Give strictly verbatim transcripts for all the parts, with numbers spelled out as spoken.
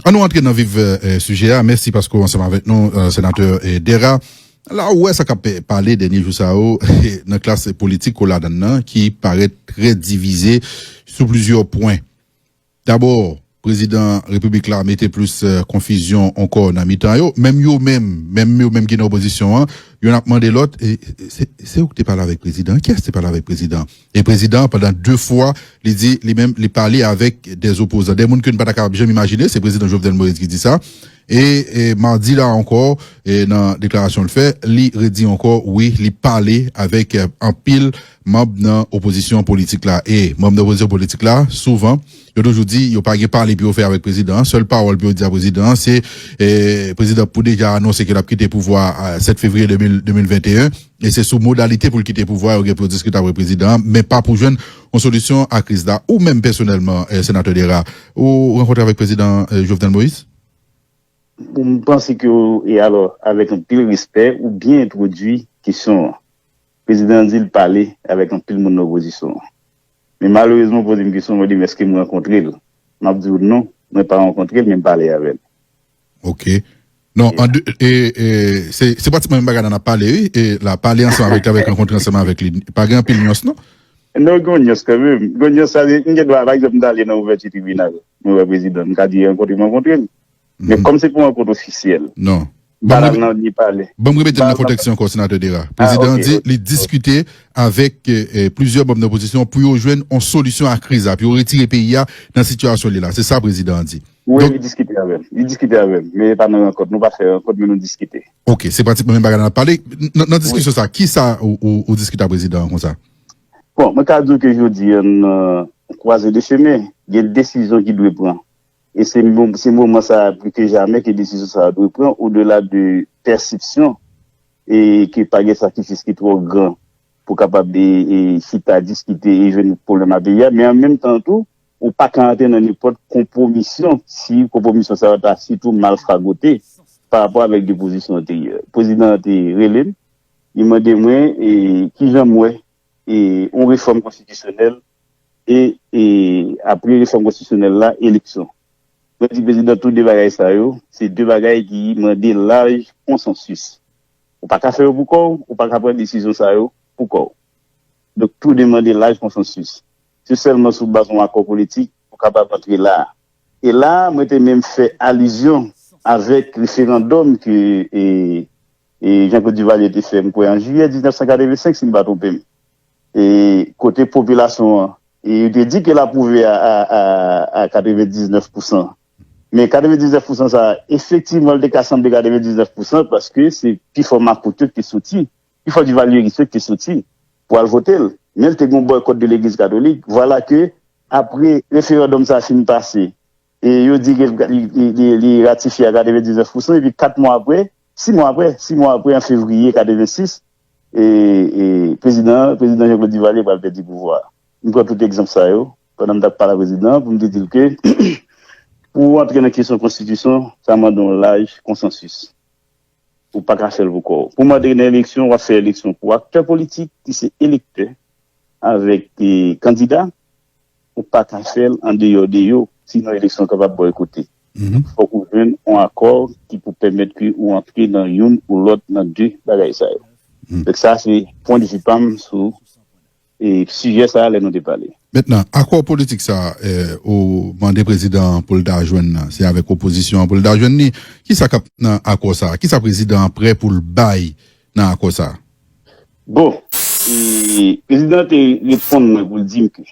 An nou antre nan vif eh, sijè a. Mèsi paske w ansanm avèk nou, eh, senatè eh, Dera. La ou wè sa k ap pale dènye jou sa yo nan klas politik ou ladan nan ki parèt trè divize sou plizyè pwen. Dabò, prezidan repiblik la mete plis eh, konfizyon ankò nan mitan yo. Menm yo menm, menm yo menm ki nan opozisyon an, youn ap mande lòt, e, e, se, se ou ki te pale avèk prezidan? Kiyès te pale avèk prezidan? E prezidan, pandan de fwa, li di li menm, li pale avèk de opozan. De moun ke n pa ta kapab janm imajine, se prezidan Jovenel Moïse ki di sa. E, e madi la ankò, e nan deklarasyon l fè, li redi ankò, wi, li pale avèk eh, anpil manm nan opozisyon politik la. E manm nan opozisyon politik la, souvan, yo toujou di yo pa gen pale pou yo fè avèk prezidan an. Sèl pawòl pou yo di a prezidan an, se eh, prezidan pou deja anonse ke l ap kite pouvwa a sèt fevriye de mil, de mil venteyen. E se sou modalite pou l kite pouvwa yo gen pou yo diskite avèk prezidan an, men pa pou jwenn yon solisyon a kriz la. Ou menm pèsonèlman, eh, senatè Dera, ou rankontre avèk prezidan eh, Jovenel Moïse? Bon, m panse ke, e alò, avèk anpil respè, ou byen entwodui kesyon an. Prezidan an di l pale avèk anpil moun nan opozisyon an. Men malerezman, ou poze m kesyon, ou mande m èske m rankontre l. M ap di w non, mwen pa rankontre l, men m pale avè l. Ok. Non, an de, e, e, se, se pratikman menm bagay la n ap pale, wi. E la, pale ansanm avèk li, avèk rankontre ansanm avèk li. Pa gen anpil nyans, non? Non, gen yon nyans kanmenm. Gen yon nyans, sa, m gen dwa, pa egzanp, m t ale nan ouvèti tribinal, mwen wè prezidan, m ka di rankontre, m rankontre l. Men kòm se pou yon rankont ofisyèl, Non. m pa t al nan ni pale. Ban m remete l nan kontèks yo ankò, senatè Dera. Prezidan an di li diskite avèk eh, eh, plizyè manm nan opozisyon pou yo jwenn yon solisyon a kriz la, pou yo retire peyi a nan sitiyasyon li la. Se sa prezidan an di. Wi, li diskite avè m. Li diskite avè m. Men pa nan rankont. Nou pa fè rankont, men nou diskite. Ok, se pratikman menm bagay la n ap pale. Nan, nan diskisyon sa, ki sa ou, ou, ou diskite a prezidan an konsa? Bon, mwen ka di w ke jodi an, nan kwaze de chemen, gen desizyon ki dwe pran. E se mo- se moman sa a pli ke jamè ke desizyon sa a dwe pran odela de pèsepsyon e ke pa gen sakrifis ki twò gran pou kapab e, e chita diskite e jwenn pwoblèm a peyi a, men an menm tan tou, ou pa ka antre nan nenpòt konpwomisyon si konpwomisyon sa yo ta sitou mal fragote pa rapò avèk de pozisyon anteryè. Prezidan an te rele m, li mande mwen e, kijan m wè e, yon refòm konstitisyonèl e, e apre refòm konstitisyonèl la, eleksyon. Mwen di prezidan tou de bagay sa yo, se de bagay ki mande laj konsansis. Ou pa ka fè yo pou kò w, ou pa ka pran desizyon sa yo pou kò w. Donk tou de mande laj konsansis. Se sèlman sou baz yon akò politik ou kapab antre la a. E la a, mwen te menm fè alizyon avèk referandòm ke e, e Jean Claude Duvalier te fè, m kwè, an jiyè diznèf san katrevensenk, si m pa twonpe m. E kote popilasyon an, e yo te di ke l apwouve a, a, a, a katrevendiznèf pousan. Men katrevendiznèf pousan sa a, efektivman, l te ka sanble katrevendiznèf pousan paske se pifò makout yo ki te soti, pifò divalyeris yo ki te soti pou al vote l. Men l te gen yon bòykòt de legliz katolik. Vwala ke, apre referandòm sa a fin pase, e yo di ke li, li, li, li ratifye a katrevendiznèf pousan, epi kat mwa apre, sis mwa apre, sis mwa apre, an fevriye katrevensis, e, e prezidan, prezidan Jean Claude Duvalier pral pèdi pouvwa a. M pran tout egzanp sa yo, pandan m t ap pale a prezidan an, pou m te di l ke, pou w antre nan kesyon konstitisyon, sa mande yon laj konsansis. Ou pa ka fè l pou kò w. Pou mande nan eleksyon, w ap fè eleksyon pou aktè politik ki se elektè avèk e, kandida, ou pa ka fè l andeyò de yo, sinon eleksyon an kapab bòykote. Fòk ou jwenn yon akò ki pou pèmèt ke ou antre nan youn ou lòt nan de bagay sa yo. Donk sa se pwen de vi pa m sou e, sijè sa a lè nou te pale. Mentnan, akò politik sa a eh, ou mande prezidan an pou l ta jwenn nan, se avèk opozisyon an pou l ta jwenn li. Kisa k ap nan akò sa a? Kisa prezidan an prè pou l bay nan akò sa a? Bon, e, prezidan an te reponn mwen pou l di m ke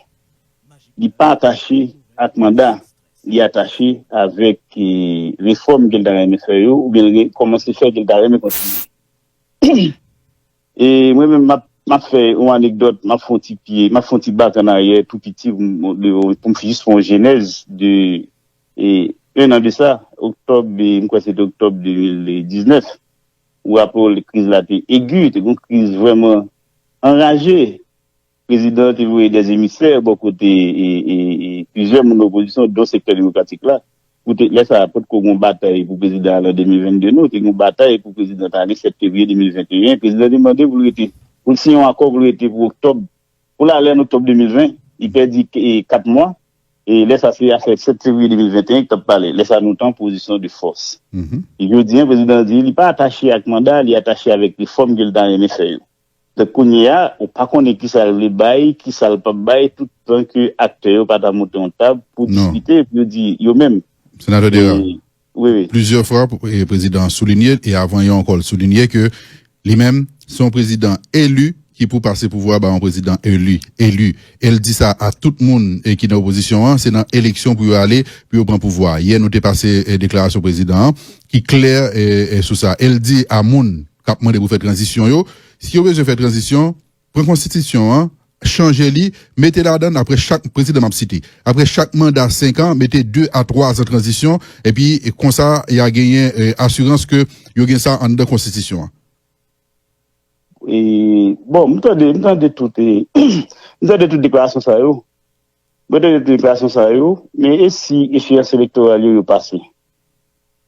li pa atache ak manda, li atache avèk e, refòm ke l ta renmen fè yo, oubyen l kòmanse fè ke l ta renmen kontinye. E mwen menm, m ap, m ap fè yon anekdòt, m ap fè yon ti pye, m ap fè yon ti bak an aryè, tou piti, pou m, pou m jis fè yon jenèz de, e, en an de sa, oktòb, e, m kwè se te oktòb de mil diznèf, ou raple w, kriz la te egi, te gen yon kriz vrèman anraje. Prezidan an te voye dè emisè bò kote e, e, e, plizyè moun nan opozisyon, don sektè demokratik la, pou te, lè sa a, potko gen yon batay pou prezidan al an de mil vennde, non, te gen yon batay pou prezidan ta ale sèt fevriye de mil venteyen. Prezidan te mande pou l rete, pou l siyen yon akò pou l rete pou oktòb, pou l ale an oktòb de mil ven, li pèdi e, kat mwa. E lè sa se afè sèt fevriye de mil venteyen ki t ap pale. Lè sa nou te an pozisyon de fòs. Jodi a, prezidan an di li pa atache ak manda, li atache avèk refòm ke l ta renmen fè yo. Donk kounye a, ou pa konnen kisa l vle bay, kisa l p ap bay, toutan ke aktè yo pa ta monte yon tab pou diskite, pou yo di yo menm. Senatè Dera, wi, wi. Plizyè fwa, prezidan an soulinye, e avan yè ankò, l soulinye ke li menm, se yon prezidan eli ki pou pase pouvwa ba yon prezidan eli, eli. E l di sa a tout moun e ki nan opozisyon an, se nan eleksyon pou yo ale, pou yo pran pouvwa. Yè, nou te pase e, deklarasyon prezidan an, ki klè e, e, sou sa. E l di a moun k ap mande pou fè tranzisyon yo, si yo bezwen fè tranzisyon, pran konstitisyon an, chanje li, mete ladan l apre chak, prezidan m ap site, apre chak manda senk an, mete de a twa zan tranzisyon, epi e, konsa, y a genyen e, asirans ke yo gen sa anndan konstitisyon an. E, bon, m tande, m tande tout, e, m tande tout deklarasyon sa yo. Mwen tande tout deklarasyon sa yo, men e si echeyans elektoral yo, yo pase?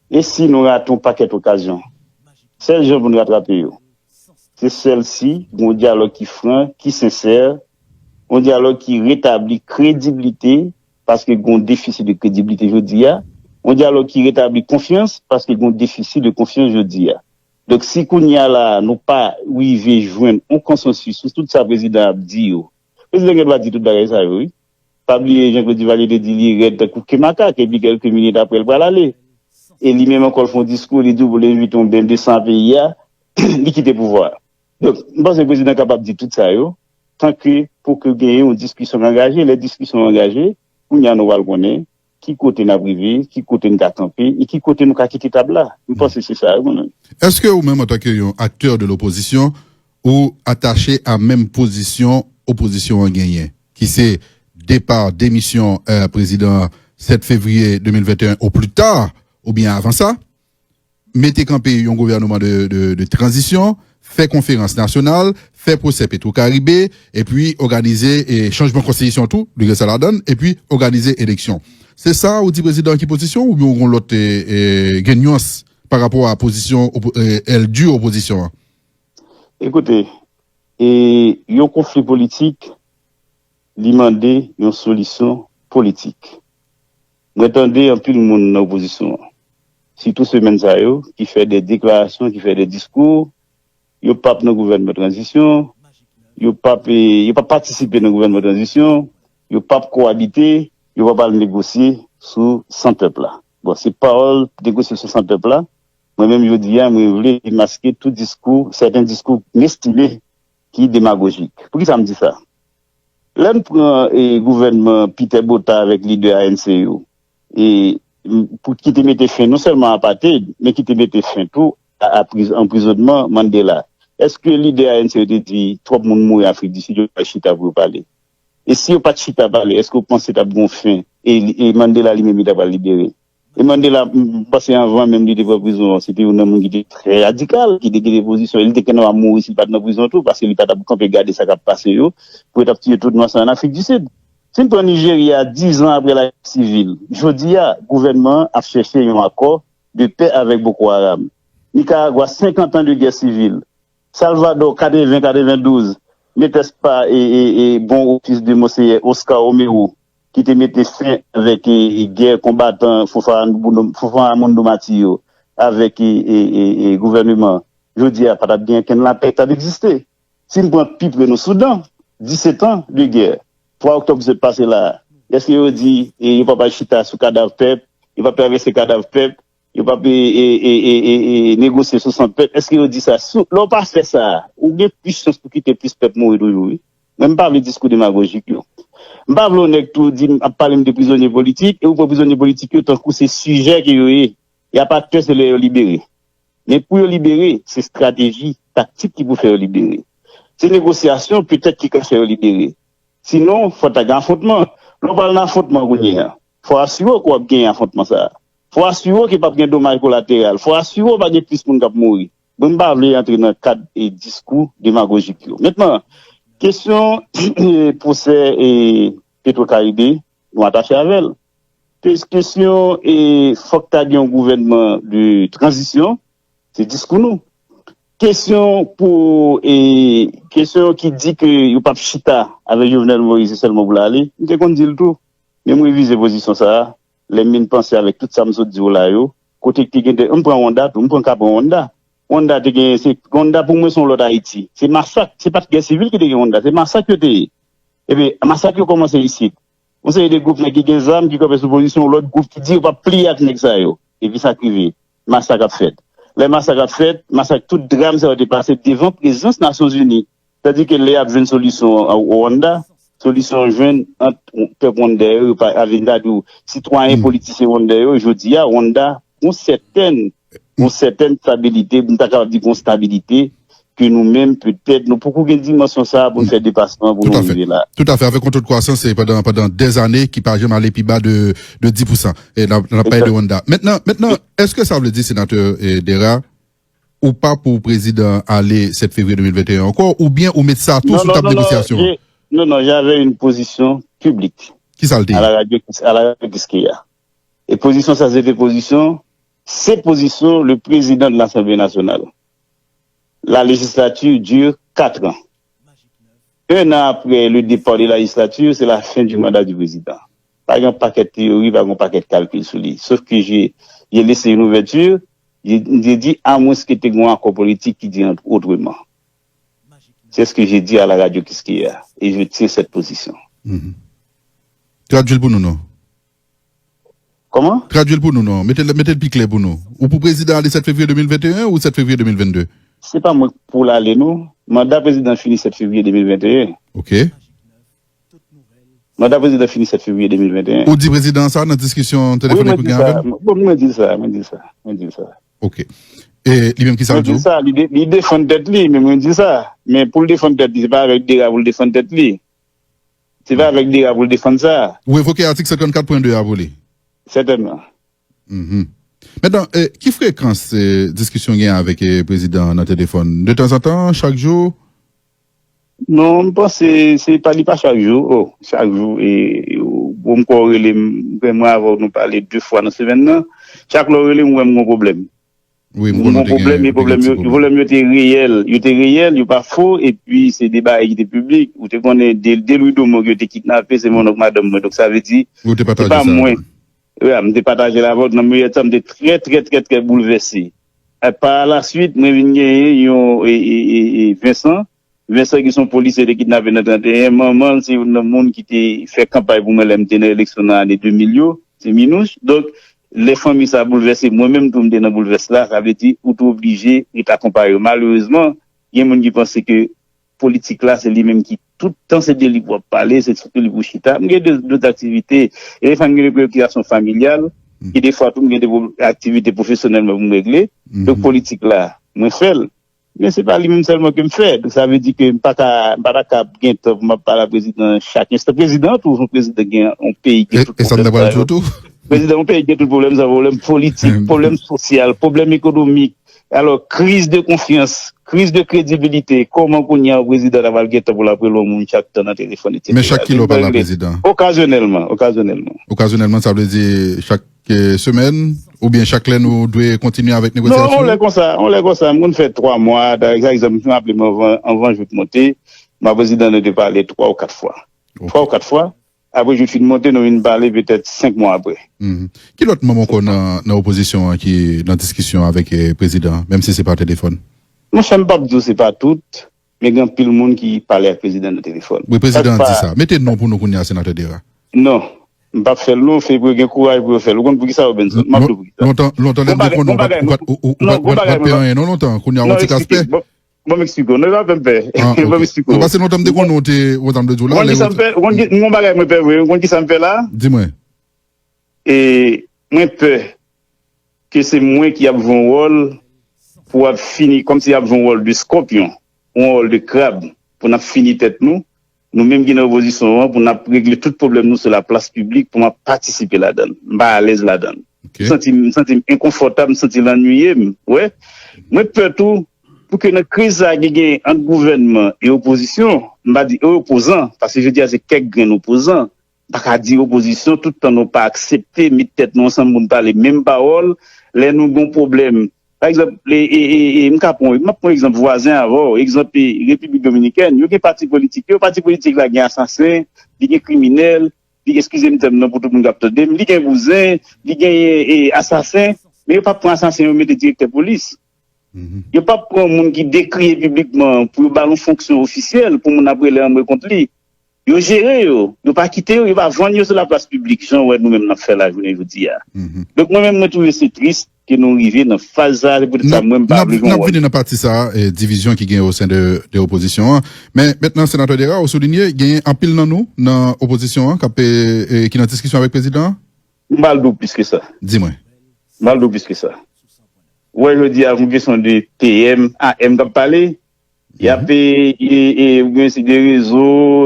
E si nou rate yon pakèt okazyon? Sèl jan pou nou ratrape yo, se sèl si gen yon dyalòg ki fran, ki sensè, yon dyalòg ki retabli krediblite, paske gen yon defisi de krediblite jodi a, yon dyalòg ki retabli konfyans, paske gen yon defisi de konfyans jodi a. Donk, si kounye a la, nou pa rive jwenn yon konsansis sou tout sa prezidan ap di yo, prezidan gen dwa di tout bagay sa yo, wi. Pa bliye Jean-Claude Duvalier te di li rèd tankou ke makak, epi kèlke minit apre, l pral ale. E li menm ankò, l fè yon diskou, li di w pou l envite yon band de san peyi a, li kite pouvwa a. Donk, m panse prezidan kapab di tout sa yo, tanke pou ke genyen yon diskisyon angaje. Lè diskisyon angaje, kounye a nou pral konnen ki kote n ap rive, ki kote n ka kanpe, e ki kote nou ka kite tab la. M panse se sa yo, mwen menm. Èske ou menm, antanke yon aktè de lopozisyon, ou atache a menm pozisyon opozisyon an genyen, ki se depa, demisyon e, prezidan an sèt fevriye de mil venteyen o pli ta, oubyen avan sa, mete kanpe yon gouvènman de, de, de tranzisyon, fè konferans nasyonal, fè pwosè Petro Caribe, epi òganize e, chanjman konstitisyon tou, li gen sa ladan l, epi òganize eleksyon. Se sa ou di prezidan an ki pozisyon, oubyen ou gen lòt e, e, gen nyans pa rapò a pozisyon opo- e, èl di opozisyon an? Ekoute, e, yon konfli politik, li mande yon solisyon politik. Mwen tande anpil moun nan opozisyon an, sitou semèn sa yo, ki fè de deklarasyon, ki fè de diskou, yo p ap nan gouvènman tranzisyon, yo p ap, e, yo p ap patisipe nan gouvènman tranzisyon, yo p ap kowabite, yo p ap al negosye sou san pèp la. Bon, se pawòl negosye sou san pèp la, mwen menm jodi a, mwen vle demaske tout diskou, sèten diskou m estime ki demagojik. Poukisa m di sa? Lè n pran e, gouvènman Peter Botha avèk lidè A N C yo, e, m- pou ki te mete fen non sèlman a apartheid, men ki te mete fen tou a, a priz- anprizonnman Mandela. Èske lidè A N C yo te di twòp moun mouri Afrik di Sid, yo pa chita pou yo pale? E si yo pa t chita pale, èske w panse t ap gen yon fen? E, e Mandela li menm li ta pral libere? E Mandela, m panse anvan menm li te pran prizon an, se te youn nan moun ki te trè radikal, ki te gen de pozisyon. E li te gen dwa mouri si l pa t nan prizon tou, paske li pa t ap kanpe gade sa k ap pase yo, pou yo t ap tiye tout nwa sa ann Afrik di Sid. Si n pran Nijerya, diz an apre lagè sivil, jodi a, gouvènman an ap chèche yon akò de pè avèk Boko Haram. Nikaragwa, senkant an de gè sivil. Salvadò, katreven, katrevendouz, mete pa e, e, e bon ofis de Monseyè Oscar Romero, ki te mete fen avèk e, e gè konbatan Fofana Mundo Mati yo avèk e, e, e, e gouvènman an. Jodi a, pa t ap gen okenn lapè ki t ap egziste. Si n pran pi pre nou, Soudan, disèt an de gè. Twa oktòb ki sot pase la a, èske yo di e, yo p ap al chita sou kadav pèp, yo p ap travèse kadav pèp, yo p ap e, e, e, e, e, e negosye sou san pèp? Èske yo di sa? Sou, lè w pa fè sa, ou gen plis chans pou kite plis pèp mouri toujou, wi. Mwen, m pa vle diskou demagojik yo. M pa vle yon nèg tou di m ap pale m de prizonye politik, e ou pran prizonye politik yo tankou se sijè ke yo ye. Y ap aktè se lè yo libere. Men pou yo libere, se estrateji, taktik ki pou fè yo libere. Se negosyasyon petèt ki ka fè yo libere. Sinon, fò ta gen afwontman. Lè w pral nan afwontman kounye a, fò w asire w ke w ap genyen afwontman sa a. Fò w asire w ke p ap gen domaj kolateral. Fò w asire w pa gen plis moun k ap mouri. Bon, m pa vle antre nan kad e diskou demagojik yo. Mentnan, kesyon pwosè e Petro Caribe, nou atache avè l. Kes- Kesyon e fòk ta gen yon gouvènman de tranzisyon, se diskou nou. Kesyon pou e kesyon ki di ke yo p ap chita avèk Jovenel Moïse, se sèlman pou l ale, m te konn di l tou. Men m revize pozisyon sa a, lè m vin panse avèk tout sa m sot di w la yo, kote ki te gen de, m pran Wanda tou, m pran ka pran Wanda. Wanda te gen, se, Wanda pou mwen se yon lòt Ayiti. Se masak, se pa t gè sivil ki te gen Wanda, se masak yo te ye. Epi, masak yo kòmanse isit. Yon seri de gwoup nèg ki gen zam, ki kanpe sou pozisyon, yon lòt gwoup ki di yo p ap pliye ak nèg sa yo. Epi sa k rive, masak ap fèt. Lè masak ap fèt, masak, tout dram sa yo te pase devan prezans Nasyonzini. Tandike lè y ap jwenn solisyon an Rwanda, solisyon an jwenn ant pèp Rwanda yo, pa, avè m ta di w, sitwayen, politisyen Rwanda yo, jodi a, Rwanda, yon sètèn, yon sètèn stabilite, m ta kapab di yon stabilite, ke nou menm, petèt, nou poko gen dimansyon sa a pou n fè depasman pou nou rive la. Toutafè, avèk yon to de kwasans, e pandan, pandan dèzane ki pa janm ale pi ba de, de dis pousan. E n ap, n ap pale de Rwanda. Mentnan, mentnan, èske sa vle di, senatè, e, Dera, ou pa pou prezidan ale sèt fevriye de mil venteyen ankò, oubyen ou met sa tou sou tab negosyasyon an? Non, non, non, non, j'avais une position publique. Ki sa l te ye? À la radio, à la radio Kiskeya. E pozisyon sa, se te pozisyon, se pozisyon le président de l'Assemblée nationale. La législature dure quatre ans. Un an après le départ de la législature, c'est la fin du mandat du président. Pa gen pakèt teyori, pa gen pakèt kalkil sou li. Sauf que j'ai, j'ai laissé une ouverture, j'ai, j'ai dit, à moins que te gen yon akò politik ki di an-, autrement. C'est ce que j'ai dit à la radio Kiskeya, et je tiens cette position. Tradui l pou nou, non. Kòman? Tradui l pou nou, non. Mete l, mete l pi klè pou nou. Ou pou prezidan ale sèt fevriye de mil venteyen ou sèt fevriye de mil vennde? Se pa mwen pou l ale, non. Manda prezidan fini sèt fevriye de mil venteyen. Ok. Manda prezidan fini sèt fevriye de mil venteyen. Ou di prezidan sa nan diskisyon telefonik ou gen avè l? Bon, mwen di sa, mwen di sa, mwen di sa. Ok. E li menm, ki sa l di w? Mwen di sa, li de-, li defann tèt li, men mwen di sa. Men pou l defann tèt li, se pa avèk Dera pou l defann tèt li. Se pa avèk Dera pou l defann sa. Ou evoke atik senkannkat pwen de a pou li? Sètènman. Mhm. Mentnan, e, ki frekans, e, diskisyon gen avèk, e, prezidan an nan telefòn? De tanzantan, chak jou? Non, m panse se pa, li pa chak jou. Oh, chak jou, e, ou, ou m kwè w rele m, mwen avè w nou pale de fwa nan semèn nan. Chak lè w rele m, ou wè m gon pwoblèm. Wi, m konnen w te gen pwoblèm, e pwoblèm yo, pwoblèm yo te reyèl, yo te reyèl, yo pa fo, epi se de bagay ki te piblik. Ou te konnen De, De Louis Domon ke yo te kidnape, se monnonk madanm mwen. Donk, sa vle di, se pa mwen. Wi, m te pataje l avè w. Nan moman sa, m te trè, trè, trè, trè boulvèse. E pa la suite, mwen vin genyen yon, e, e, e, e, Vincent, Vincent ki se yon polisye te kidnape nan trannteyen, manman l se youn nan moun ki te fè kanpay pou mwen lè m te nan eleksyon nan ane de mil yo, se Minouche. Donk, lè fanmi sa a boulvèse, mwen menm tou m te nan boulvès la, sa vle di ou tou oblije ret akonpaye yo. Malerezman, gen moun ki panse ke politik la se li menm ki tout tan se de li pou ap pale, se sou li pou chita. M gen de, dòt aktivite, e defwa m gen de preyokipasyon familyal, e defwa tou m gen de pwo-, aktivite pwofesyonèl mwen pou m regle. Donk politik la, mwen fè l. Men se pa li menm sèlman ke m fè. Donk, sa vle di ke m pa ka, m pa ta ka gen tan pou m ap pale a prezidan chak enstan. Prezidan an tou, yon prezidan gen yon peyi gen tout pwoblèm sa yo. Prezidan yon peyi gen tout pwoblèm sa yo, pwoblèm politik, pwoblèm sosyal, pwoblèm ekonomik. Alò, kriz de konfyans, kriz de kredibilite. Kòman kounye a yon prezidan ta pral gen tan pou l ap rele yon moun chak tan nan telefòn, etsetera? Men chak kilè w pale a prezidan? Okazyonèlman, okazyonèlman. Okazyonèlman, sa vle di chak ke semèn, oubyen chak lè nou dwe kontinye avèk negosyasyon? Non, yon lè konsa, yon lè konsa, m konn fè twa mwa, pa egzanp, m raple m anvan, anvan jout monte, m a prezidan nou te pale twa ou kat fwa. Twa ou kat fwa. Apre jout fin monte, nou vin pale petèt senk mwa apre. Ki lòt manm ankò nan, nan opozisyon an ki nan diskisyon avèk, eh, prezidan an, menm si se pa telefòn? Monchè, m p ap di w se pa tout, men gen anpil moun ki pale ak prezidan nan telefòn. Wi, prezidan an di sa. Mete non pou nou kounye a, senatè Dera. Non. M p ap fè l non, fè pou yo gen kouraj pou yo fè l. Ou konn poukisa, Robinson? M ap di w poukisa. Lontan, lontan lè m te konnen ou pa t, ou, ou, ou pa t, ou pa t pè anyen non lontan. Kounye a ou ti ka pè. Bon, bon, m eksplike w. Non, e pa fè m pè. Bon, m eksplike w. Non, paske lontan m te konnen ou te, ou konn sa m vle di w la. Ou konn kisa m fè? Ou konn ki, m gon bagay mwen pè vre. Ou konn kisa m fè la? Di mwen. E mwen pè ke se mwen ki ap jwe yon wòl pou ap fini, kòmsi y ap jwe yon wòl de skòpyon, yon wòl de krab, pou n ap fini tèt nou, nou menm ki nan opozisyon an, pou n ap regle tout pwoblèm nou sou laplas piblik, pou m ap patisipe ladan l. M pa alèz ladan l. M santi m, m santi m enkonfòtab, m santi l annuiye m. Wè, mwen pè tou pou ke nan kriz sa a ki gen ant gouvènman e opozisyon, m pa di e opozan, paske jodi a se kèk grenn opozan, m pa ka di opozisyon, tout tan nou pa aksepte met tèt nou ansanm pou n pale menm pawòl, lè nou gen yon pwoblèm. Pa egzanp, e, e, e, e, m ka pran, m ap pran egzanp vwazen avè w, egzanp, e, Repiblik Dominikèn, yo gen pati politik yo, pati politik la gen asasen, li gen kriminèl, li, eskize m tèm nan pou tout moun k ap tande m, li gen bouzen, li genyen e, asasen, men yo p ap pran asasen yo mete direktè polis. Yo p ap pran moun ki dekriye piblikman pou yo ba l yon fonksyon ofisyèl pou moun ap rele anmwe kont li. Yo jere yo, yo pa kite yo, yo pa vann yo sou laplas piblik, jan w wè nou menm n ap fè lajounen jodi a. Donk, mwen menm, mwen twouve se tris ke nou rive nan faz sa a, se poutèt sa mwen m pa vle gen yon wòl. N ap vini nan pati sa a, eh, divizyon ki gen o sen de, de opozisyon an. Men mentnan, Senatè Dera, ou soulinye, gen anpil nan nou, nan opozisyon an, k ap, eh, eh, ki nan diskisyon avèk prezidan an? M pral di w plis ke sa. Di mwen. M pral di w plis ke sa. Ou wè, jodi a, yon kesyon de P M, A M k ap pale, y ap, e, e, e, ou gen si de rezo,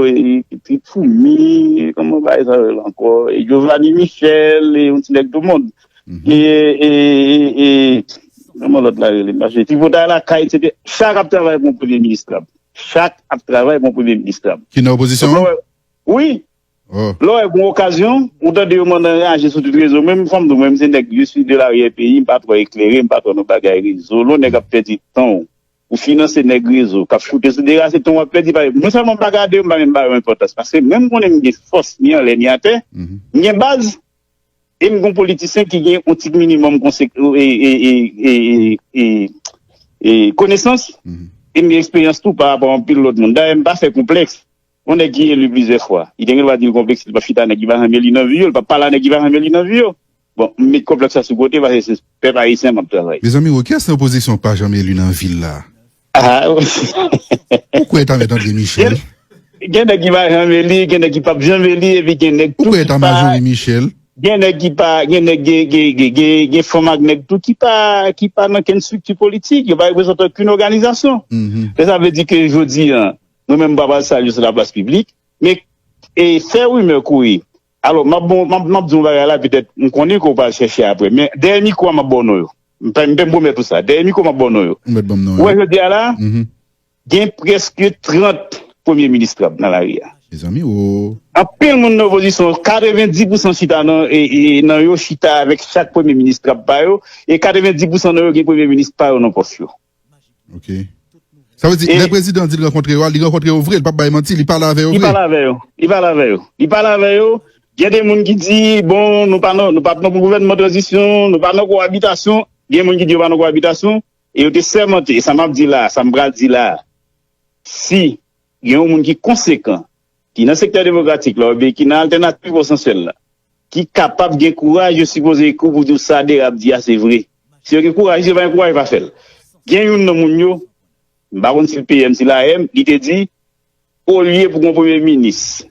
e, Trip Foumi, e, kòman bagay sa rele ankò? E Giovanni Michel, e, yon ti nèg tou mond. E, e, e, e, kòman lòt la rele? M pa sonje. Tripotay Lakay, etsetera. Chak ap travay pou yon premye minis krab. Chak ap travay pou yon premye minis krab. Ki nan opozisyon an? Wi. Lè w wè gon okazyon, ou tande yo mande anraje sou tout rezo. Mwen, fò m di w, mwen, m se nèg, je suis de l'arrière-pays, m pa twò eklere, m pa twò nan bagay rezo. Lè w nèg ap pèdi tan w, ou finanse nèg rezo, k ap choute sou dera, se tan w ap pèdi. Paske non sèlman m pa gade yo, m pa menm ba yo enpòtans. Paske mwen, m konnen m gen fòs, ni anlè, ni atè, m gen baz, e m gon politisyen ki gen yon ti minimòm konsek-, e, e, e, e, e, e, e konesans, e m gen eksperyans tou pa rapò a anpil lòt moun. Dayè, m pa fè konplèks. Yon nèg ki eli plizyè fwa, li te gen dwa di l konplekse, li p ap chita nèg ki pa janm eli nan vi yo, li p ap pale a nèg ki pa janm eli nan vi yo. Bon, m met konplèks la sou kote, paske se pèp ayisyen m ap travay. Mezanmi, o, kiyès nan opozisyon k pa janm eli nan vi l la? Ah, ou kwè e ta Mèt André Michel? Gen, gen nèg ki pa janm eli, gen nèg ki p ap janm eli, epi gen nèg tou ki pa. Ou kwè e ta Majorie Michel? Gen nèg ki pa, gen nèg, gen, gen, gen, gen, gen fanm ak nèg tou ki pa, ki pa nan kenn estrikti politik, yo pa reprezante okenn òganizasyon. Men sa vle di ke jodi a, mwen menm m pa pral salye sou laplas piblik, men, e, fè rimè kouri. Alò, m ap bon, m ap, m ap di yon bagay la, petèt, m konnen ke w pral chèche apre, men dèyè mikwo a, m ap ba w non yo. M pè, m pè m pwomèt ou sa. Dèyè mikwo, m ap ba w non yo. Ou mèt ban m non yo. Ou wè jodi a la, gen prèske trant premye minis krab nan lari a. Mezanmi, o. Anpil moun nan opozisyon, katrevendis pousan chita nan, e, e, nan yo chita avèk chak premye minis krab pa yo, e katrevendis pousan nan yo gen premye minis pa yo nan pòch yo. Ok. Sa vle di, lè prezidan di l rankontre yo a, li rankontre yo vre, li p ap bay manti, li pale avè yo vre. Li pale avè yo. Li pale avè yo. Li pale avè yo. Gen de moun ki di, bon, nou pa nan, nou p ap nan gouvènman tranzisyon, nou pa nan kowabitasyon. Gen moun ki di yo pa nan kowabitasyon. E yo te sèmante, e sa m ap di la, sa m pral di la, si gen yon moun ki konsekan, ki nan sektè demokratik la, oubyen ki nan altènativ potansyèl la, ki kapab gen kouraj, yo sipoze ekri w pou di w sa Dera ap di a se vre. Si yo gen kouraj, si yo pa gen kouraj, yo pa fè l. Gen youn nan moun yo, m pa konn si l P M, si l A M, li te di, olye pou gon premye minis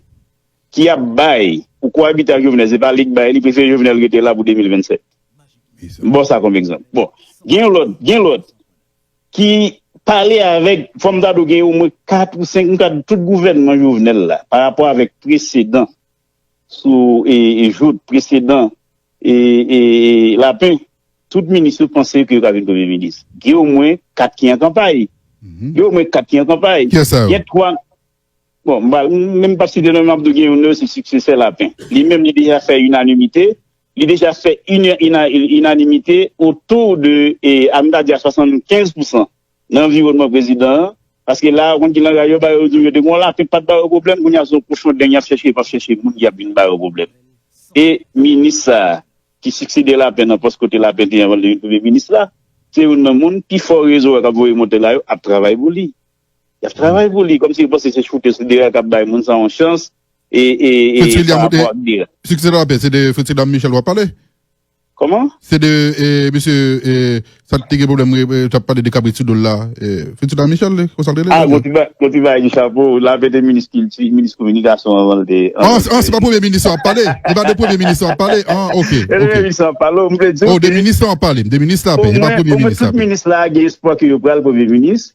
ki ap bay pou kowabite ak Jovenel, se pa li k bay, li prefere Jovenel rete la pou de mil vennsèt. M ba w sa kòm egzanp. Bon, gen yon lòt, gen lòt ki pale avèk, fò m ta di w gen omwen kat ou senk, m ka di tout gouvènman Jovenel la, pa rapò avèk presedan sou, e, e, Jout, presedan, e, e, e, Lapen, tout minis yo panse ke yo ka vin premye minis. Gen omwen kat ki an kanpay. Gen omwen kat ki an kanpay. Kiyès sa yo? Gen twa, bon, m pa, m menm p ap site non, m ap di w gen youn nan yo se siksesè Lapen. Li menm, li deja fè inanimite, li deja fè ina-, ina-, inanimite otou de, e, a, m ta di a swasannkenz pousan nan anviwònman prezidan an, paske la, ou konn ki langaj yo ba yo, yo di w yo te gon lapen k pa t ba yo pwoblèm, kounye a se yon kochon deng y ap chèche, y ap chèche moun ki ap vin ba yo pwoblèm. E minis sa a, ki siksede Lapen nan pòs kote Lapen te ye anvan l te vin premye minis la, se youn nan moun pi fò rezo a k ap voye monte la yo ap travay pou li. Y ap travay pou li, kòmsi yo panse se choute sou dera k ap bay moun sa yon chans, e, e, e, pa rapò ak dera. Siksede Lapen, se de Fritz William Michel w ap pale? Kòman? Se de, e, mesye, e, sa te gen pwoblèm, e, t ap pale de kabrit sou do l la, e, Fritz William Michel, konsa l rele? Ah, gon ti ba-, gon ti bagay di chapo, Lapen te minis kilti, minis kominikasyon anvan l te, anvan l te. Ah, se pa premye minis w ap pale? Se pa de premye minis w ap pale? Ah, ok, ok. Se premye minis w ap pale, m vle di w. Oh, de minis w ap pale, de minis Lapen, se pa premye minis Lapen. Omwen tout minis la gen espwa ke yo pral premye minis.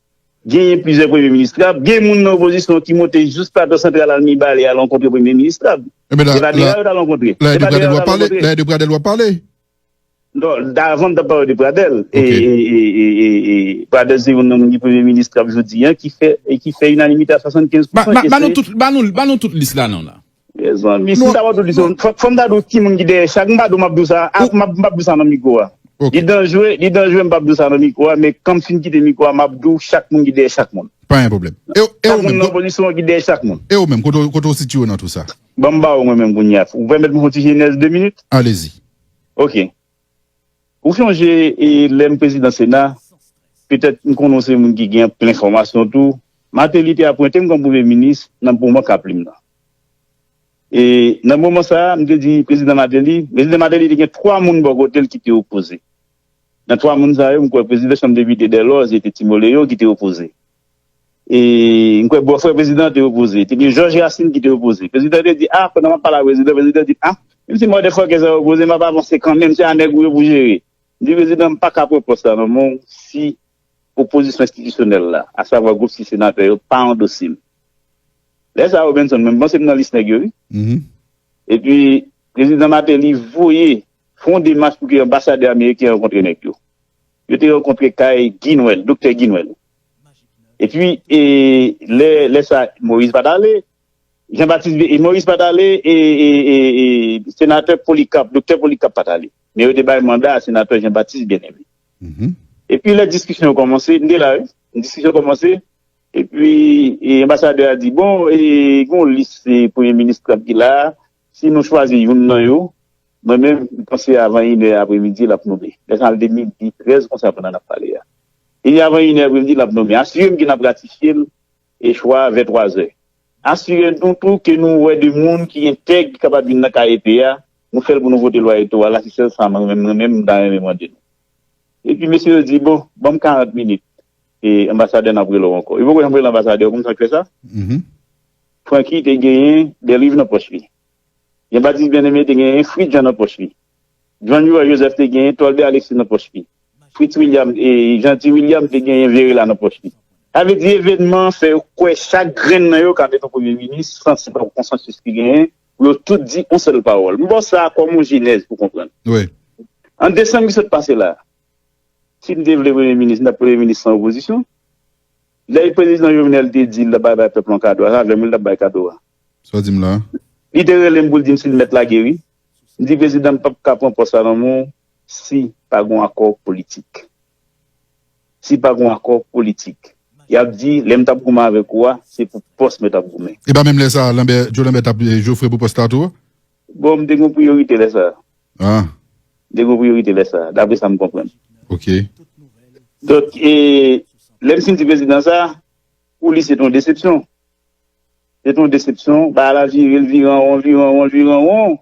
Genyen plizyè premye minis krab. Gen moun nan opozisyon ki monte jis Plato Santral al Mibalè al rankontre premye minis krab. Se pa Dera yo t al rankontre. Se pa Dera yo t al rankontre. La e de Pradèl w ap pale? Non, avan m t ap pale de Pradèl. E, e, e, e, e, e, Pradèl se youn nan moun ki premye minis krab jodi a, ki fè, e ki fè inanimite a swasannkenz pousan. Ba, ba, ba nou tout, ba nou, ba nou tout lis la non la. Mezanmi, si m ta ba w tout lis, fò, fò m ta di w ki moun ki dèyè chak, m pa di w m ap di w sa, a, m ap, m ap di w sa nan mikwo a. Li danjre, li danjre, m p ap di w sa nan mikwo a, men kan m fin kite mikwo a, m ap di w chak moun ki dèyè chak moun. Pa gen pwoblèm. E, e Chak ou moun menm, nan pozisyon ki dèyè chak moun. E ou menm, kote, kote ou sitiye nan tou sa? Ban m ba ou mwen menm kounye a. Ou pèmèt mwen fè yon ti jenèz de minit? Alezi. Ok. Ou sonje e lè m prezidan Sena, petèt m konnen w se moun ki gen anpil enfòmasyon tou. Martelly te apwente m kòm premye minis nan moman Kaplim nan. E nan moman sa a, m te di prezidan Martelly, prezidan Martelly te gen twa moun bò kote l ki te opoze. Nan twa moun sa yo, m kwè prezidan chanm depite Delòz, se te Timoleyo ki te opoze. E m kwè bòfrè prezidan te opoze. Te gen Jòj Rasin ki te opoze. Prezidan te di, a, pandan m ap pale a prezidan, prezidan di, a, menm si motherfucker sa yo opoze, m ap avanse kanmenm, se a nèg ou yo pou jere. M di prezidan, m pa ka pran pòs la nan men w si opozisyon enstitisyonèl la, asavwa gwoup sis senatè yo, pa andose m. Lè sa a, Robenson, mwen, m panse m nan lis nèg yo, wi. Mhm. Epi, prezidan Martelly voye, fè yon demach pou ke anbasadè ameriken rankontre nèg yo. Yo te rankontre kay Guy Noël, doktè Guy Noël. Epi, e, lè, lè sa, Moïse pa t ale, Jean Baptiste, e Moïse pa t ale, e, e, e, e senatè Polycarpe, doktè Polycarpe pa t ale. Men yo te bay manda a senatè Jean Baptiste Bien-Aimé. Mhm. Epi lè diskisyon yo kòmanse, m te la, wi. Diskisyon kòmanse, epi e, anbasadè a di, bon, e, gen yon lis e, premye minis Trump ki la a, si nou chwazi youn nan yo, mwen menm, m panse avan inè apremidi, l ap nonmen. Lè sa a, l te midi trèz konsa pandan n ap pale a. E avan inè apremidi, l ap nonmen. Asire m ke n ap ratifye l, e chwa a vè twazè. Asire nou tou ke nou wè de moun ki entèg, ki kapab vin nan K E P a, nou fè l pou nou vote lwa elektoral la, se sèl sa mwen menm, mwen menm, m ta renmen mande nou. Epi mesye yo di, bon, ban m karant minit, e anbasadè n ap rele w ankò. Yo poko janm rele anbasadè, ou konn sa k fè sa? Mhm. Francky te genyen de liv nan pòch li. Jean Baptiste Bien-Aimé te genyen Fritz Jean nan pòch li. Joan Durand Joseph te genyen Tolbert Alexis nan pòch li. Fritz William, e, Jeanty William te genyen Verela nan pòch li. Sa vle di evènman an fè yo kwè chak grenn nan yo ka mete yon premye minis, san se pa yon konsansis ki genyen, pou yo tout di yon sèl pawòl. M ba w sa kòm yon jenèz pou konprann. Wi. An desanm ki sot pase la, si m te vle premye minis, m t ap premye minis san opozisyon. Lè prezidan Jovenel te di l t ap bay, bay pèp lan kado a, se avè m wi l t ap bay kado a. Sa w di m la? Li te rele m pou l di m si l mèt lage wi. M di prezidan m p ap ka pran pòs la nan men w si pa gon akò politik. Si pa gon akò politik. Y ap di, lè m t ap goumen avèk ou a, se pou pòs mwen t ap goumen. E pa menm lè sa, Lambert, Joe Lambert t ap e, jofre pou pòs la tou? Bon, m te gon priyorite lè sa. Ah. M te gon priyorite lè sa, daprè sa m konprann. Ok. Donk, e, lè m fin di prezidan sa, pou li se t yon desepsyon. Se t yon desepsyon, bagay la vire, l vire anwon, l vire anwon, l vire anwon.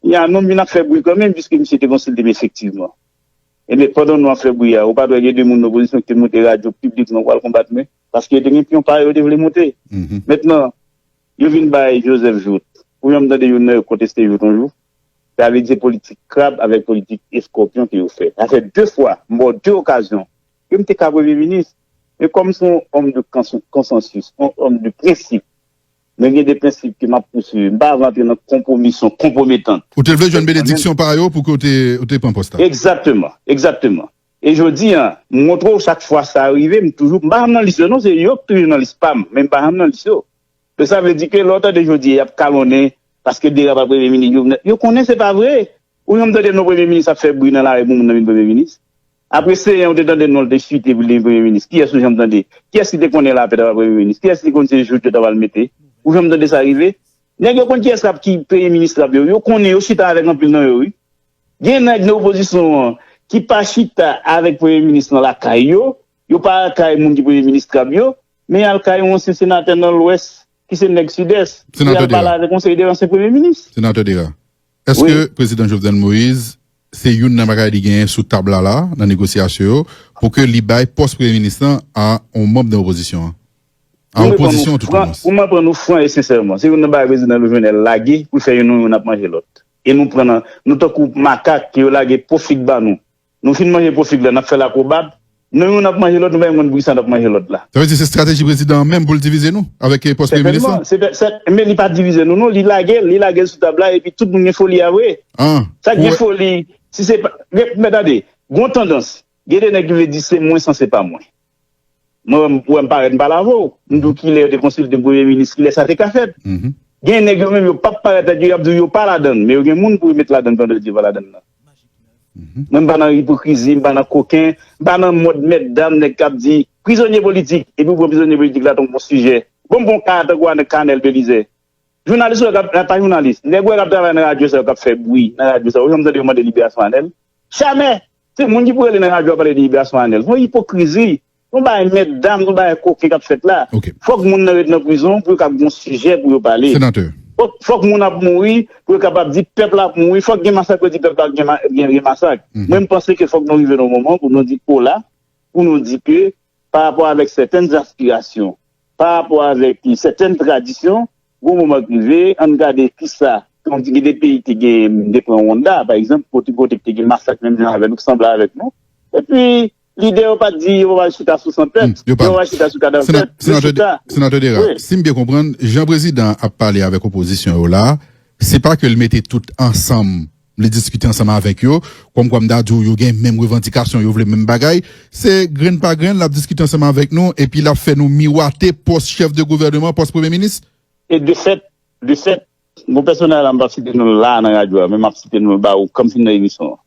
Kounye a, non m vin ap fè bri kanmenm, piske misye te konsilte m efektivman. Ebyen, pandan nou ap fè bri a, ou pa t wè gen de moun nan opozisyon ki te monte radyo piblikman pou al konbat mwen, paske yo te gen pyon pa yo te vle monte. Mhm. Mentnan, yo vin bay Joseph Jouthe. Ou janm tande youn nan yo konteste Jouthe yon jou? Sa vle di se politik krab avèk politik eskòpyon ke yo fè. Sa fè de fwa, m ba w de okazyon, ke m te ka premye minis. Men kòm m se yon òm de kons-, konsansis, yon òm de prensip, mwen gen de prensip ke m ap pouswiv. M pa vle antre nan konpwomisyon, konpwometant. Ou te vle jwenn benediksyon pa yo pou ke w te, ou te pran pòs la? Egzakteman, egzakteman. E jodi a, m montre w chak fwa sa rive, m toujou, m pa janm nan lis yo non, se yo k toujou nan lis pa m, men m pa janm nan lis yo. E sa vle di ke lè w tande jodi a y ap kalonnen, paske Dera pa premye minis Jovenel, yo konnen se pa vre. Ou janm tande non premye minis ap fè bri nan lari pou moun nan vin premye minis? Apre Seyen, ou te tande non l te chite pou l te vin premye minis. Kiyès ou janm tande? Kiyès ki te konnen Lapè ta pral premye minis? Kiyès ki konn se Jouthe yo ta pral mete? Ou janm tande sa rive? Nèg yo konn kiyès k ap ki premye minis l ap yo. Yo konnen, yo chita avèk anpil nan yo, wi. Gen nèg nan opozisyon an ki pa chita avèk premye minis nan lakay yo, yo pa lakay moun ki premye minis k ap yo, men y al kay yon ansyen senatè nan Lwès, ki se nèg Sidès, pou y Senatè al pale Dera. Avèk yon seri de ansyen premye minis. Senatè Dera. Èske Wi. Prezidan Jovenel Moïse se youn nan bagay li genyen sou tab la la, nan negosyasyon yo, pou ke li bay pòs premye minis lan a yon manm nan opozisyon an? A Pou m reponn opozisyon nou an, tou fran-, omwens. Pou m reponn nou fran e sensèman, se youn nan bagay prezidan Jovenel lage pou l fè youn nou youn ap manje lòt. E nou pran nan, nou tankou makak ke yo lage pwofig ba nou. Nou fin manje pwofig la, n ap fè l akwobat. Nou youn ap manje lòt, nou pa menm konn pou kisa n ap manje lòt la. Sa vle di se estrateji prezidan an menm pou l divize nou avèk eh, pòs premye minis lan? Sètènman, se, se, men li pa divize nou non, li lage l, li lage l sou tab la, epi tout moun gen foli a vre. Ah, Sa k gen ou- foli, si se pa, men, men tande, gon tandans, gen de nèg ki vle di se mwen san se pa mwen. Mwen, mwen, mwen parèt m pale avè w. M di w kilè yo te konsilte m premye minis, kilè sa te ka fèt. Mhm. Gen nèg yo menm yo p ap parèt tèt yo, y ap di w yo pa ladann, men yo gen moun pou yo met ladann pandan yo pa ladann nan. Mhm. Mwen m pa nan ipokrizi, m pa nan koken, m pa nan mòd mètdam nèg k ap di Prizonye politik, epi w pran prizonye politik la tankou yon sijè. Bon, bon ka tankou Anèl Belize. Jounalis ou wè k ap, pa jounalis, nèg ou wè k ap travay nan radyo sa yo k ap fè bri nan radyo sa yo, ou janm tande yo mande liberasyon Anèl? Jamè! Se moun ki pou rele nan radyo ap pale de liberasyon Anèl. Se yon ipokrizi. Se yon bagay mètdam, se yon bagay koken k ap fèt la. Fòk moun nan ret nan prizon pou yo kab gen yon sijè pou yo pale. Fòk, fòk moun ap mouri pou yo kapab di pèp la ap mouri. Fòk gen masak pou yo di pèp la gen, ma- gen, gen masak. Mwen, m panse ke fòk nou rive nan yon moman pou nou di ola, pou nou di ke pa rapò avèk sètèn aspirasyon, pa rapò avèk sètèn tradisyon, gon moman k rive, ann gade kisa, kon di gen de peyi te gen, te pran Wonda, pa egzanp, kote, kote k te gen masak menm jan avè nou, k sanble avèk nou. Epi, lidè yo pa t di yo pa pral chita sou san pèp, yo pa pral chita sou kadav pèp, yo chita. Senatè Dera, si m byen konprann, jan prezidan an ap pale avèk opozisyon yo la, se pa ke l mete tout ansanm li diskite ansanm avèk yo, kòmkwa m ta di w yo gen menm revandikasyon, yo vle menm bagay. Se grenn pa grenn, l ap diskite ansanm avèk nou, epi l ap fè nou miwate pòs chèf de gouvèneman, pòs premye minis. E de fèt, de fèt, gon pèsonaj la m p ap site non l la nan radyo a, men m ap site non l ba ou, kòmsi m nan emisyon an.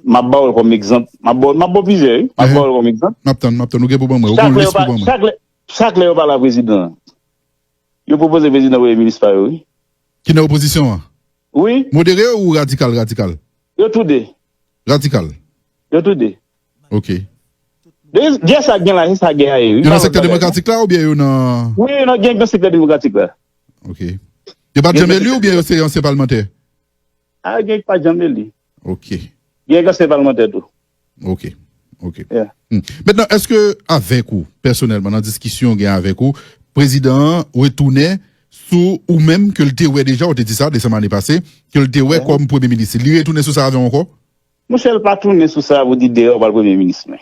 M ap ba w l kòm egzanp. M ap ba w, m ap ba w plizyè, wi. M ap ba w l kòm egzanp. M ap tann, m ap tann. Ou gen pou ban mwen. Ou gen yon lis pou ban mwen. Chak lè yo pa, chak lè, chak lè yo pale a prezidan an, yo pwopoze prezidan premye minis pa yo, wi. Ki nan opozisyon an? Wi. Modere ou radikal, radikal? Yo tou de. Radikal? Yo tou de. Ok. De, gè sa gen la, se sa gè a ye, wi. Yo nan sektè demokratik la oubyen yo nan... Wi, yo nan, gen nan sektè demokratik la. Ok. Yo pa t janm eli oubyen yo se ansyen palmantè? A, gen ki pa janm eli. Ok. Gen ki ansyen palmantè tou. Ok. Ok. Yeah. Hmm. Mentnan, èske avèk ou, pèsonèlman, nan diskisyon w gen avèk ou, prezidan an retounen sou ou menm ke l te wè deja, ou te di sa desanm ane pase, ke l te wè kòm premye minis. Li retounen sou sa avè w ankò? Monchè, l pa tounen sou sa pou di dèyè w pral premye minis mwen.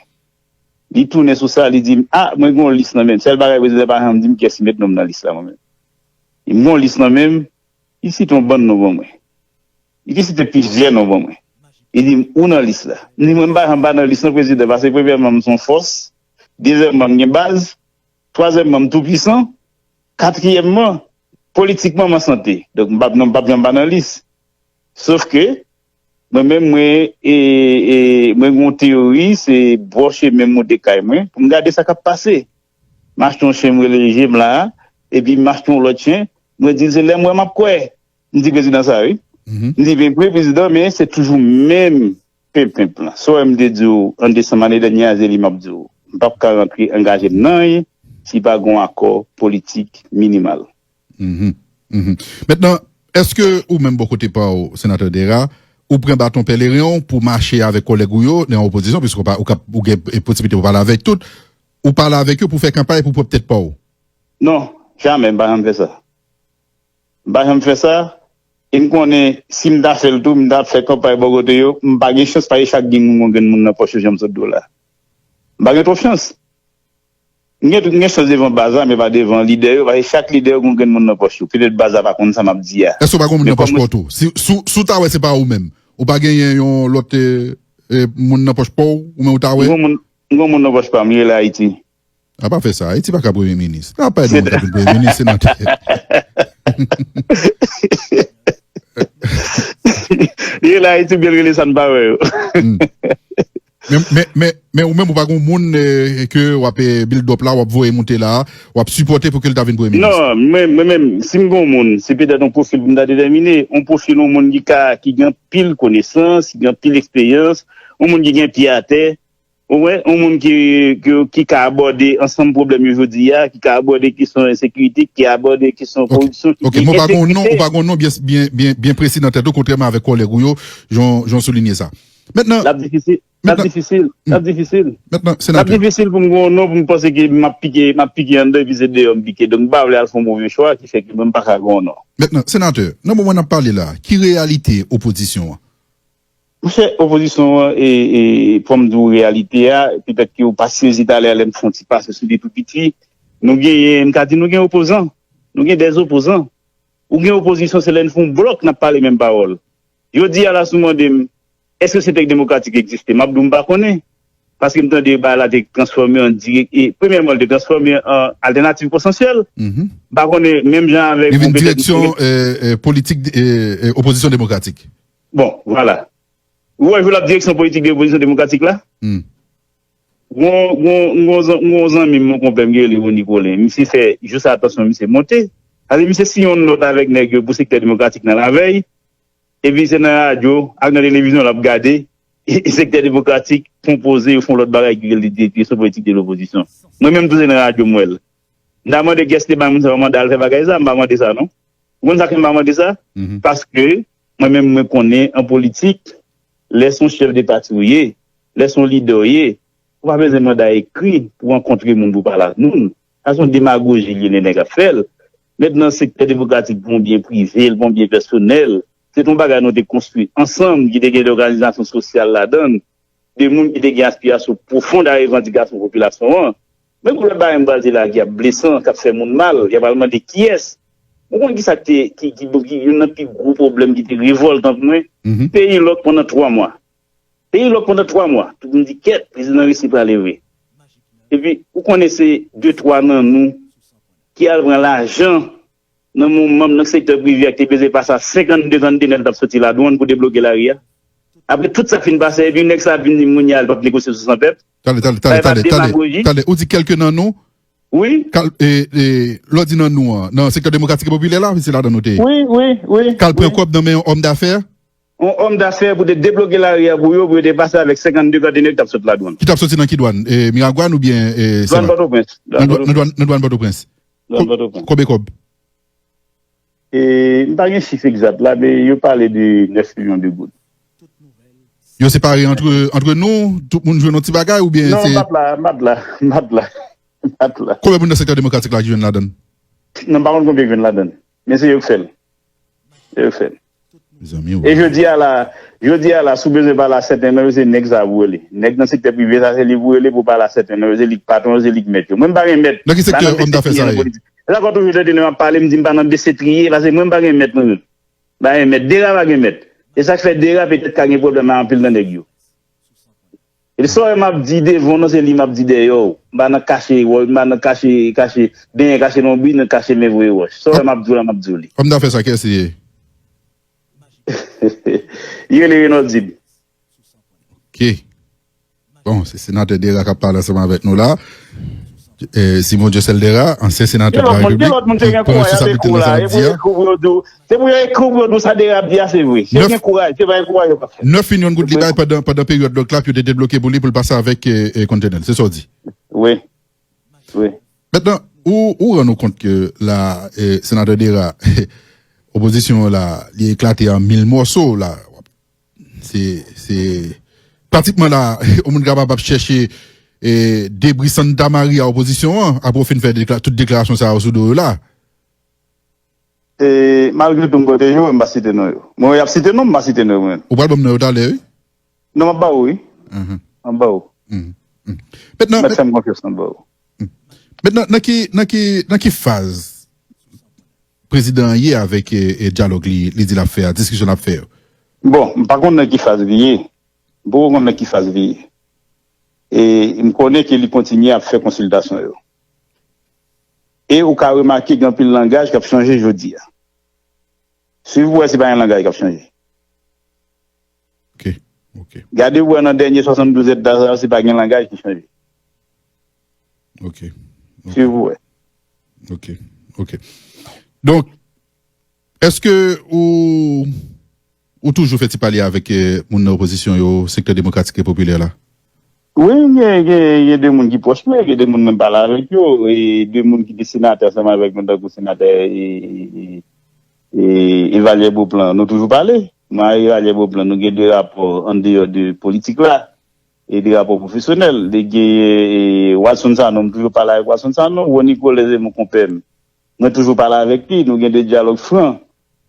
Li tounen sou sa, li di m, a, mwen gen yon lis nan men m. Sèl bagay prezidan pa janm di m kiyès ki met non m nan lis la mwen menm. Li di m gen yon lis nan men m, li site yon bann non ban mwen. Li te site plizyè non ban mwen. Li di m, ou nan lis la. M di mwen, m pa janm pa nan lis non, prezidan, paske premyèman, m se yon fòs, dezyèmman, m gen baz, twazyèmman, m toupwisan, katriyèmman, politikman, m an sante. Donk, m p ap, non, m p ap janm pa nan lis. Sof ke, mwen menm, mwen, e, e, mwen gen yon teyori, se bò chemen m monte kay mwen, pou m gade sa k ap pase. M achte yon chen, m rele je m la a, epi m achte yon lòt chen, mwen di l se lè m wè m ap kwè. M di prezidan sa, wi. M di, men, wi, prezidan, men se toujou menm penpenp lan. Sa w wè m te di w an desanm ane dènye a, se li m ap di w. M p ap ka rantre angaje m nan anyen si pa gen yon akò politik minimal. Mhm. Mhm. Mentnan, èske ou menm bò kote pa w, senatè Dera, ou pran baton pèleren w pou mache avèk kòlèg ou yo nan opozisyon, piske w pa, ou kap, ou gen posiblite pou pale avèk tout, ou pale avèk yo pou fè kanpay pou pwòp tèt pa w? Non, jamè, m pa janm fè sa. M pa janm fè sa. E m konnen si m ta fè l tou, m ta fè kanpay bò kote yo, m pa gen chans, paske chak grenn moun gon grenn moun nan pòch yo, jan m sot di w la. M pa gen twòp chans. M gen, m gen chans devan baz la, men pa devan lidè yo, paske chak lidè yo gon grenn moun nan pòch yo. Petèt baz la pa konn sa m ap di a. Èske w pa gon moun nan pòch pa w tou? Si, si, si w ta wè se pa ou menm, ou pa genyen yon lòt, e, e, moun nan pòch pa w, ou menm ou ta wè? M gon moun, m gon moun nan pòch pa m, li rele Ayiti. A pa fè sa. Ayiti pa ka premye minis. A pa ede moun k ap vin premye minis, senatè. Li rele Ayiti, byen rele sa n pa wè yo. Hmm. Men, men, men, men ou menm, ou pa gen moun, eh, ke w ap, eh, build up la, w ap voye moute la, w ap sipòte pou ke l ta vin premye minis? Non, mwen, mwen menm, si m gen yon moun, se petèt yon pwofil pou m ta detèmine, yon pwofil yon moun ki ka, ki gen anpil konesans, ki gen anpil eksperyans, yon moun ki gen pye atè, ou wè, yon moun ki, ki, ki ka abòde ansanm pwoblèm yo jodi a, ki ka abòde kesyon ensekirite, ki abòde kesyon koripsyon, ki gen entegrite. Ok, men w pa gen yon non, ou pa gen yon non byen, byen, byen, byen presi nan tèt ou, kontrèman avèk kòlèg ou yo, jan, jan w soulinye sa. Mentnan, l ap difisil, l ap difisil, l ap difisil. Mentnan, senatè. L ap difisil pou m gen yon non, pou m panse ke m ap pike, m ap pike anndan, epi se deyò m pike. Donk, m pa vle al fè yon move chwa, ki fè ke mwen m pa ka gen yon non. Mentnan, senatè, nan moman n ap pale la, ki reyalite opozisyon an? Monchè, opozisyon an, e, e, fò m di w reyalite a, petèt ke w pa sezi talè a lè m fè yon ti pase sou li tou piti. Nou genyen, m ka di nou gen opozan. Nou gen dè opozan. Ou gen opozisyon, se lè n fè yon blòk, n ap pale menm pawòl. Jodi a la, si w mande m, èske Sentèk Demokratik egziste? M ap di w m pa konnen. Paske m tande bagay la te transfòme an dirèk, e premyèman, l te transfòme an altènativ konsansyèl. M pa konnen, menm jan avèk... Li vin direksyon, eh, eh, politik, eh, eh, opozisyon demokratik. Bon, vwala. Ou wè, jodi a l ap direksyon politik de opozisyon demokratik la? Hmm. Gon, gon, gon, zan- gon zanmi m, yon konpè m ki rele Rony Colin. Misye fè jous atansyon, misye monte. Ale, misye siyen yon nòt avèk nèg yo pou sektè demokratik nan lavèy. Epi se nan radyo ak nan televizyon l ap gade. E sektè demokratik konpoze, yo fè yon lòt bagay ki rele direksyon politik de lopozisyon. Mwen menm tou se nan radyo m wè l. M ta mande kiyès te bay moun sa yo manda al fè bagay sa, m pa mande sa non. Ou konn sa k fè m pa mande sa? Paske mwen menm mwen konnen an politik, lè se yon chèf de pati ou ye, lè se yon lidè ou ye, ou pa bezwen manda ekri pou rankontre moun pou pale ak moun. Sa se yon demagoji li ye, nèg ap fè l. Mentnan sektè demokratik pou yon byen prive, l pou yon byen pèsonèl. Se te yon bagay nou te konstwi ansanm, ki te gen de òganizasyon sosyal ladan l, de moun ki te gen aspirasyon pwofon a revandikasyon popilasyon an. Men pou lòt bagay m pral di la ki ap blesan, k ap fè moun mal, y ap al mande kiyès. Ou konn kisa ki te, ki, ki, ki youn nan pi gwo pwoblèm ki te revòltan pou mwen? Peyi lòk pandan twa mwa. Peyi lòk pandan twa mwa. Tout moun di kèt, prezidan Risi prale vre. Epi, ou konnen se de twa nan nou ki al pran lajan nan men yon manm nan sektè prive a ki te bezwen pase a senkannde kòdonè l t ap soti ladwann pou debloke lari a. Apre tout sa fin pase, epi nèg sa ap vin di m kounye a l p ap negosye sou san pèp. Tande, tande, tande, tande, tande, tande. Ou di kèlke nan nou? Wi. Kal, e, e, lè w di nan nou an, nan sektè demokratik e popilè la, se ladan nou te ye. Wi, wi, wi. K al pran kòb nan men yon òm dafè? Yon òm dafè pou te debloke lari a pou yo, pou yo te pase avèk senkannde kòdonè k t ap sot ladwann. Ki t ap soti nan ki dwann? E, Miragwàn oubyen, e, Dwann Pòtoprens. Nan dwann, nan dwann Pòtoprens. Dwann Pòtoprens. Konbyen kòb? E, m pa gen chif egzat la, men yo pale de nèf milyon de goud. Yo separe antre, antre nou, tout moun jwenn yon ti bagay oubyen se... Non, m ap la, m ap la, m ap la, m ap la. Konbyen moun nan sektè demokratik la ki jwenn ladan l? Non, m pa konn konbyen ki jwenn ladan l. Men se yo k fè l. Se yo k fè l. Mezanmi, e jodi a la, jodi a la, si w bezwen pale a sèten nan yo, se nèg sa pou rele. Nèg nan sektè prive sa, se li pou rele pou pale a sèten nan yo, se li k patwon yo, se li k mèt yo. Mwen m pa gen mèt. Nan ki sektè òm dafè sa ye? Se sa k fè w toujou tande lè m ap pale, m di m pa nan besetriye, paske mwen m pa gen mèt mwen menm. M pa gen mèt, Dera pa gen mèt. E sa k fè Dera petèt ka gen pwoblèm ak anpil nan nèg yo. E sa w wè m ap di devan w nan, se li m ap di dèyè w. M pa nan kache, m pa nan kache, kache, benyen kache lonbri, nan kache men voye wòch. Sa w wè m ap di w la, m ap di w li. Òm dafè sa, kiyès li ye? Li rele Renaud Dib. Ok. Bon, se senatè Dera k ap pale ansanm avèk nou la. E, Simon Dieuseul Dera, ansyen senatè de la Repiblik, ki pran responsablite nan sa l ap di a. Se pou yo ekri w pou yo di w sa Dera ap di a, se vre. Si yo gen kouraj, se pa gen kouraj, yo p ap fè. Nèf milyon goud li bay pandan, pandan peryòd lòk la, pou yo te debloke pou li, pou l pase avèk, e, e, kòdonè l. Se sa w di? Wi. Wi. Mentnan, ou, ou rann ou kont ke la, e, senatè Dera, opozisyon an la, li eklate an mil mòso la. Se, se, pratikman la, yon moun kapab ap chèche, e, debri Santa Maria opozisyon an, apre w fin fè dekla-, tout deklarasyon sa yo sou do yo la. E, malgre tou, m pwoteje yo, m pa site non yo. Mwen, y ap site non, m pa site non yo, mwen. Ou pral ban m non yo talè, wi? Non, m ap ba ou, wi. M ap ba ou. Mentnan, mèt fè m konfyans, m ap ba ou. Mentnan, nan ki, nan ki, nan ki faz prezidan an ye avèk, e, e, dyalòg li, li di l ap fè a, diskisyon l ap fè yo? Bon, m pa konn nan ki faz li ye. M poko konn nan ki faz li ye. E m konnen ke li kontinye ap fè konsiltasyon yo. E ou ka remake gen anpil langaj k ap chanje jodi a. Swiv pou wè si pa gen langaj k ap chanje. Ok, ok. Gade pou wè nan dènye swasanndouz èdtan sa yo, si pa gen langaj ki chanje. Ok, ok. Swiv pou wè. Ok, ok. Donk, èske ou, ou toujou fè ti pale avèk, e, moun nan opozisyon yo, sektè demokratik e popilè la? Wi, gen, gen, gen de moun ki pwòch mwen, gen de moun mwen pale avèk yo, e de moun ki te senatè ansanm avèk mwen, tankou senatè, e, e, e, e, Evalière Beauplan, nou toujou pale. Mwen ak Evalière Beauplan, nou gen de rapò andeyò de politik la, e de rapò pwofesyonèl. Li gen, e, Wadson Sanon, m toujou pale avèk Wadson Sanon, Rony Colin se mon konpè m. Mwen toujou pale avèk li, nou gen de dyalòg fran.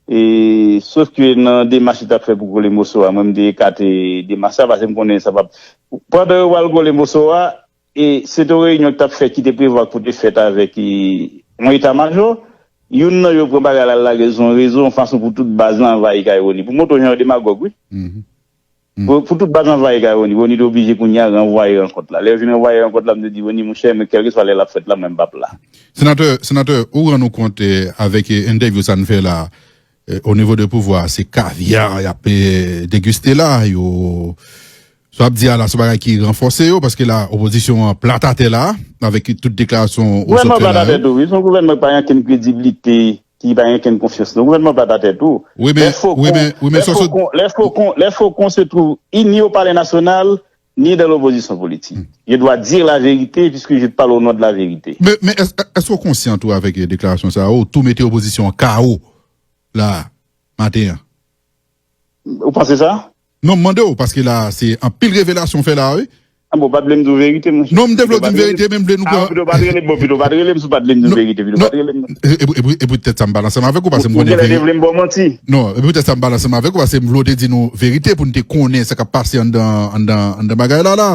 E, sof ke nan demach li t ap fè pou kole moso a, mwen m te ekate demach sa, paske m konnen sa p ap, pandan yo pral kole moso a, e, se te yon reyinyon ki t ap fèt, ki te prevwa pou te fèt avèk, e, yon eta majò. Youn nan yo pran bagay la, l lage l sou yon rezo, yon fason pou tout baz la anvayi kay Rony. Pou montre w jan yo demagòg, wi. Pou, pou tout baz anvayi kay Rony, Rony te oblije kounye a ranvwaye rankont la. Lè yo fin ranvwaye rankont la, m te di Rony, monchè, men kèlkeswa lè l ap fèt la, mwen m p ap la. Senatè, senatè, ou rann ou kont, e, avèk, e, entèvyou sa n fè la, e, o nivo de pouvwa, se kavya y ap, e, degiste la, yo, Sa w ap di a la, se yon bagay ki ranfòse yo, paske la, opozisyon an plat atè la, avèk tout deklarasyon ou sot Gouvènman fè plat la atè yo. Tou, wi. Se yon gouvènman ki pa gen ankenn kredibilite, ki pa gen ankenn konfyans. Non, gouvènman plat atè tou. Wi, men, Les faucons, wi, men, wi, men, les sa w sot faucons, les faucons, les faucons se trouvent ni au palais national, ni dans l'opposition politique. Je dois dire la vérité puisque je parle au nom de la vérité. Men, men èske, èske w konsyan tou avèk eh, deklarasyon sa yo, tou mete opozisyon an kawo la, maten an? Ou panse sa? Non, m mande w, paske la, se anpil revelasyon w fè la, wi. Ah bon, pa t vle m di w verite, monchè. Non, m te vle w di m verite, men m vle nou Ah, pito pa t rele m, bon, pito pa t rele m, si w pa t vle m di w verite, pito pa t rele m. E, e, e, e poutèt sa m pa nan ansanm avèk ou, paske m Ou konnen genlè te verite. Vle m ba w manti. Non, e poutèt sa m pa nan ansanm avèk ou, paske m vle w te di nou verite pou n te konnen sa k ap pase anndan, anndan, anndan bagay la, la.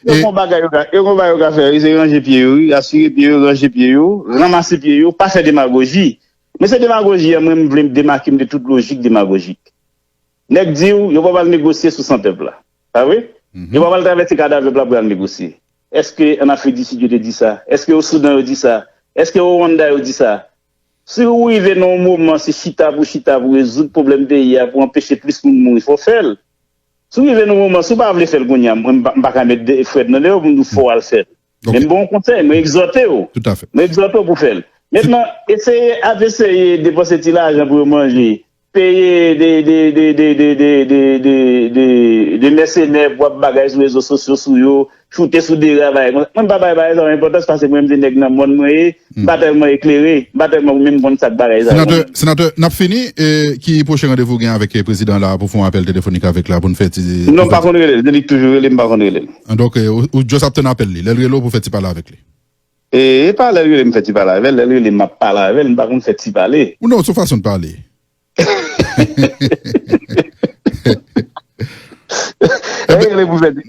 Yo gon bagay yo ka, yo gon bagay yo ka fè, wi, se ranje pye yo, wi, asire pye yo, ranje pye yo, ranmase pye yo, pa fè demagoji. Men se demagoji an, mwen, m vle m demake m de tout lojik demagojik. Nèg di w, yo pa pral negosye sou Santèp la. Pa vre? Yo pa pral travèse Kadavèp la pou y al negosye. Èske ann Afrik di Sid yo te di sa? Èske o Soudan yo di sa? Èske o Rwanda yo di sa? Si ou rive nan yon moman, se chita pou chita pou rezoud pwoblèm peyi a, pou anpeche plis moun mouri, fò w fè l. Si w rive nan yon moman, si w pa vle fè l kounye a, mwen, m pa, m pa ka met de, frèt nan deyò pou m di w fò w al fè l. Men m ba w yon konsèy, mwen egzòte w. Toutafè. Mwen egzòte w pou fè l. Mentnan, eseye, ap eseye depanse ti lajan pou yo manje, peye de, de, de, de, de, de, de, de, de mèsenè pou ap bagay sou rezo sosyo sou yo, choute sou dera bagay konsa. Mwen m pa bay bagay sa yo enpòtans paske mwen m se nèg nan mòn mwen ye, m pa tèlman eklere, m pa tèlman menm konn sa k bagay sa yo. Senatè, senatè, n ap fini, e ki pwochen randevou w gen avèk eh, prezidan la pou fè yon apèl telefonik avèk la pou n fè ti. Non, m pa konn rele l. Se li k toujou rele m, m pa konn rele l. Ah, donk, eh, ou, ou just ap tann apèl li. Lè l rele w pou fè ti pale avèk li. E, e pa lè l rele m fè ti pale avè l, lè l rele m ap pale avè l, m pa konn fè ti pale. Ou non, se yon fason de pale. Lè l rele m pou fè ti.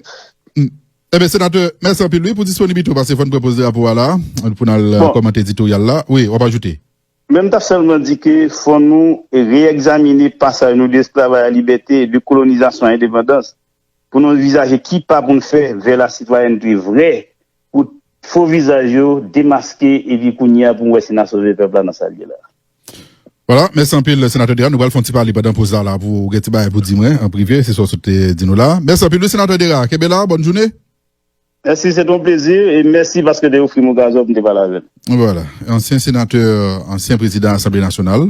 Ebyen, senatè, mèsi anpil, wi, pou disponibite w, paske fò n pran poz drapo a la, pou n al eh, Bon. Kòmante editoryal la. Wi, w ap ajoute. Men m t ap sèlman di ke fò nou reyegzamine pasaj nou de esklavaj a libète, de kolonizasyon a endepandans, pou nou anvizaje ki pa pou n fè vè lasitwayènte vrè, pou fo vizaj yo demaske, epi kounye a pou n wè si n a sove pèp la nan sa l ye la. Vwala, mèsi anpil, senatè Dera. Nou pral fè yon ti pale pandan poz la, la pou gen ti bagay pou di mwen an prive, se sa w sot te di nou la. Mèsi anpil, wi, senatè Dera. Kenbe la, bòn jounen. Mèsi, se te yon plezi, e mèsi paske w te ofri m okazyon pou m te pale avè l. Vwala, ansyen senatè, ansyen prezidan Asanble Nasyonal,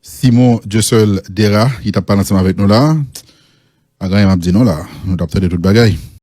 Simon Dieuseul Dera, ki t ap pale ansanm avèk nou la. Pa gen anyen m ap di nou la. Nou t ap tande tout bagay.